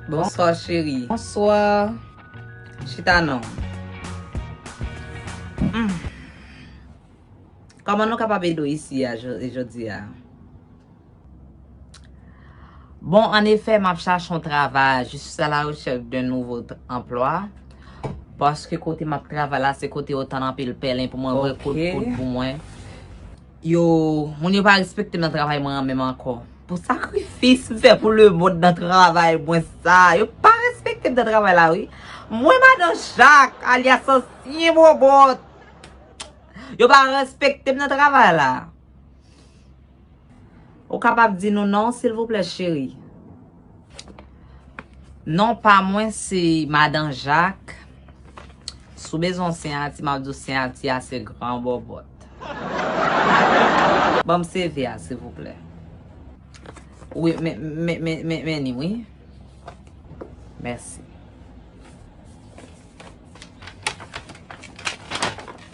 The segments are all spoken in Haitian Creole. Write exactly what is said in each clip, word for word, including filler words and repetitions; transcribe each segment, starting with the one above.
Bonswa, cheri. Bonswa. Chita non. Hmm. Kòman nou kapab ede w isi a, jo-, jodi a? Bon, an efè, m ap chache yon travay. Je suis à la recherche d'un nouveau t-, emploi. Paske kote m ap travay la, se kote yo tann anpil pèlen pou mwen, vre kout kout pou mwen. Yo, moun yo pa respekte m nan travay mwen an menm ankò. Pou sakrifis m fè pou lemonn nan travay mwen sa, yo pa respekte m nan travay la, wi. Mwen, madan Jak, alyas ansyen bòbòt. Yo pa respekte m nan travay la. Ou kapab di nou non, silvouplè, cheri? Non pa mwen, se madan Jak. Si w bezwen yon siyati, m ap di w siyati a se gran bòbòt. Ban m C V a, silvouplè. Wi, men, men, men, men, men ni, wi. Mèsi.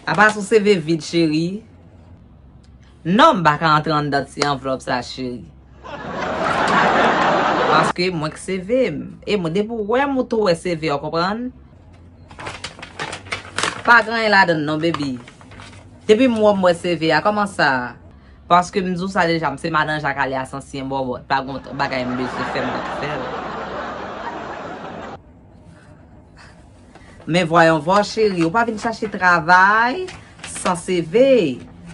Apa sou C V vid, cheri? Non, m pa ka antre anndan ti anvlòp sa, cheri. Paske mwen k C V m. E mwen, depi w wè m, ou tou wè C V a, w konprann? Pa gen anyen ladann non, baby. Depi m wè, m wè C V a, kòman sa? Paske m di w sa deja, m se madan Jak alyas ansyen bòbòt. Pa gen yon bagay m bezwen fè, m p ap fè l. Men voyons voir, cheri, ou pa vin chache travay san C V.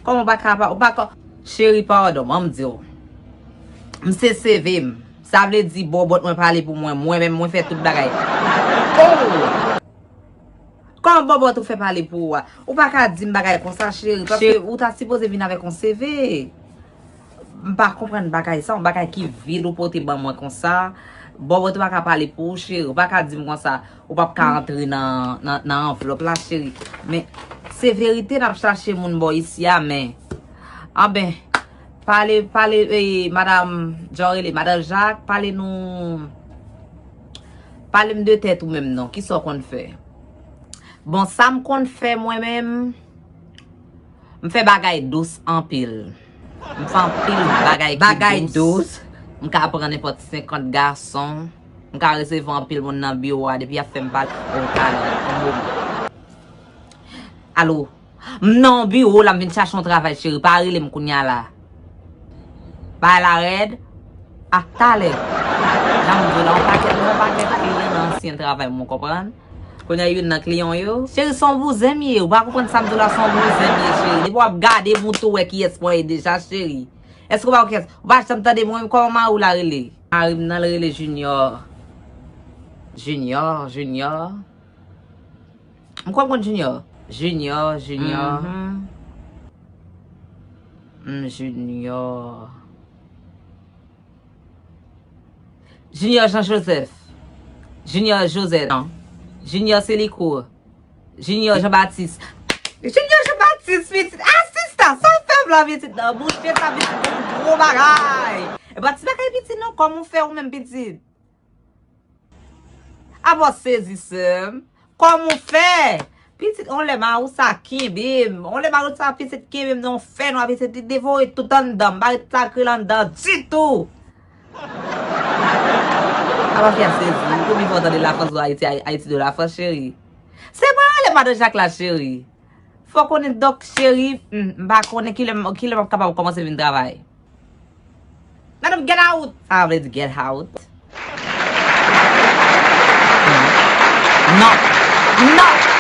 Kòman ou pa ka, ou pa ka, cheri, padon, ban m di w. M se C V m. Sa vle di bòbòt mwen pale pou mwen. Mwen menm, mwen fè tout bagay. Oh! Kòman bòbòt ou fè pale pou ou a? Ou pa ka di m bagay konsa, cheri, paske ou ta sipoze vin avèk yon C V. M pa konprann bagay sa, yon bagay ki vid ou pote ban mwen konsa. Bòbòt ou pa ka pale pou ou, cheri. Ou pa ka di m konsa, ou p ap ka antre nan, nan, nan anvlòp la, cheri. Men, se verite n ap chache moun bò isi a, men. Anben, pale, pale, eh, madan, jan w rele, madan Jak, pale nou, pale m de tèt ou menm non. Kisa w konn fè? Bon, sa m konn fè mwen menm, m fè bagay dous anpil. M fè anpil bagay ki dous. Bagay dous. M ka pran nenpòt senkant gason. M ka resevwa anpil moun nan biwo a depi y ap fè m pale. Oh, talè, yon moman. Alo? M nan yon biwo la, m vin chache yon travay, cheri. Pa rele m kounya la. Bagay la rèd. Ah, talè. Jan m di w la, yon pakèt, yon pakèt kliyan nan ansyen travay m, ou konprann? Kounye a youn nan kliyan w yo. Cheri, se yon bouzen m ye. Ou pa konprann sa m di w la, se yon bouzen m ye, cheri. Depi w ap gade m, ou tou wè kiyès mwen ye deja, cheri. Èske w pa wè kiyès? Ou pa janm tande mwen, kòman mari w la rele? Mari m nan l rele Junior. Junior, Junior. M kwè m konn Junior. Junior, Junior. Mm, Junior. Junior Jean Joseph. Junior Joseph, non. Junior Selico. Junior Jean Baptiste. Junior Jean Baptiste, pitit. Asistan, sa w fè m la, pitit? Non, bouche sa, pitit, gon gwo bagay. E pa ti bagay, pitit, non. Kòman w fè ou menm, pitit? Apa w sezi, sè m? Kòman w fè? Pitit, on lè mari w sa kenbe m. On lè mari w sa, pitit, kenbe m nan yon fènwa, pitit, li devore tout anndan m. M pa ret lakre l anndan ditou. Apa fi a sezi. Konbyen fwa w tande Lafrans do Ayiti, Ay-, Ayiti do Lafrans, cheri? Se mwen rele madan Jak la, cheri. Fò konnen, donk, cheri, m, m pa konnen kilè m, kilè m ap kapab kòmanse vin travay. Madanm, get out! Sa vle di get out? Non. Non. Non.